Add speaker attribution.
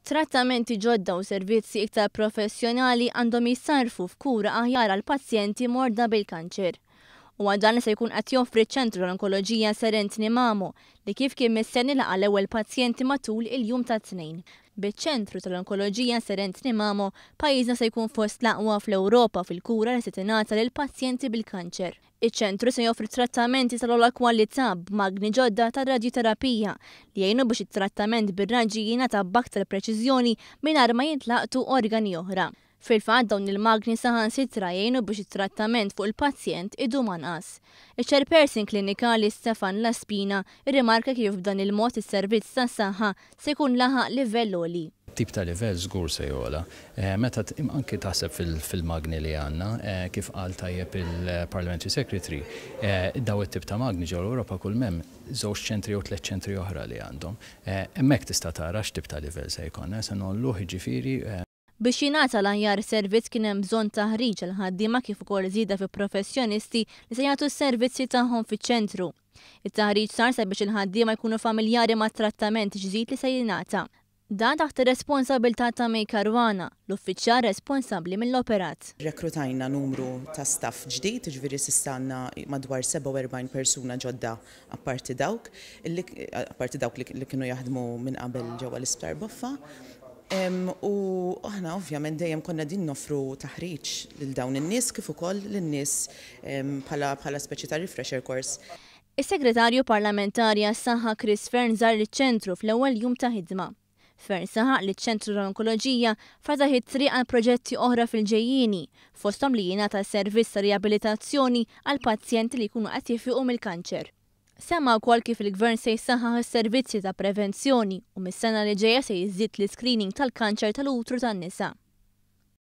Speaker 1: Trattamenti ġodda u servizzi iktar professjonali għandhom jissarrfu f'kura aħjar għal pazjenti morda bil-kanċer. Huwa dan li se jkun qed joffri ċ-Ċentru tal-Onkoloġija Sir Anthony Mamo li kif kien mistenni laqa' l-ewwel pazjenti matul il-jum tat-Tnejn. Biċ-Ċentru tal-Onkoloġija Sir Anthony Mamo, pajjiżna se jkun fost l-aqwa fl-Ewropa fil-kura li se tingħata lil pazjenti bil-kanċer. Iċ-ċentru se joffri trattamenti tal-ogħla kwalità b'magni ġodda ta' radjuterapija li jgħinu biex it-trattament bir-raġġi jingħata b'aktar preċiżjoni mingħajr ma jintlaqtu organi oħra. Fil-fatt dawn il-magni saħansitra jgħinu biex it-trattament fuq il-pazjent idum anqas. Iċ-Chairperson Klinikali Stefan Laspina rrimarka kif b'dan il-mod is-servizz tas-saħħa se jkun laħaq livell għoli.
Speaker 2: Tip ta' livell żgur se jogħla. Meta anki taħseb fil-magni li għandna, kif qal tajjeb il-Parliamentary Secretary, daw it-tip ta' magni ġewwa l-Ewropa kull m'hemm żewġ ċentri jew tlett ċentri oħra li għandhom. Hemmhekk tista' tara x'tip ta' livell se jkollna, se ngħolluh jiġifieri.
Speaker 1: Biex jingħata l-aħjar servizz kien hemm bżonn taħriġ għall-ħaddiema kif ukoll żieda fi professjonisti li se jagħtu s-servizzi tagħhom fiċ-ċentru. It-taħriġ sar sabiex il-ħaddiema jkunu familjari mat-trattament ġdid li se jingħata. Dan taħt ir-responsabilità ta' May Caruana, l-uffiċjal responsabbli mill-operat.
Speaker 3: Rrekrutajna numru ta' staff ġdid, jiġifieri s'issa għandna madwar 47 persuna ġodda apparti dawk li apparti dawk li kienu jaħdmu minn qabel ġewwa l-Isptar Boffa. U aħna ovvjament dejjem konna qegħdin noffru taħriġ lil dawn in-nies kif ukoll lin-nies bħala bħala speċi ta' refresher course.
Speaker 1: Is-Segretarju Parlamentari għas-Saħħa Chris Fearne żar liċ-ċentru fl-ewwel jum ta' ħidma. Fearne saħaq li ċ-ċentru tal-onkoloġija fetaħ it-triq għal proġetti oħra fil-ġejjieni, fosthom li jingħata servizz ta' riabilitazzjoni għal pazjenti li jkunu qed jifiequ mill-kanċer. Semma wkoll kif il-Gvern se jsaħħaħ is-servizzi ta' prevenzjoni u mis-sena li ġejja se jiżdied l-iscreening tal-kanċer tal-utru tan-nisa.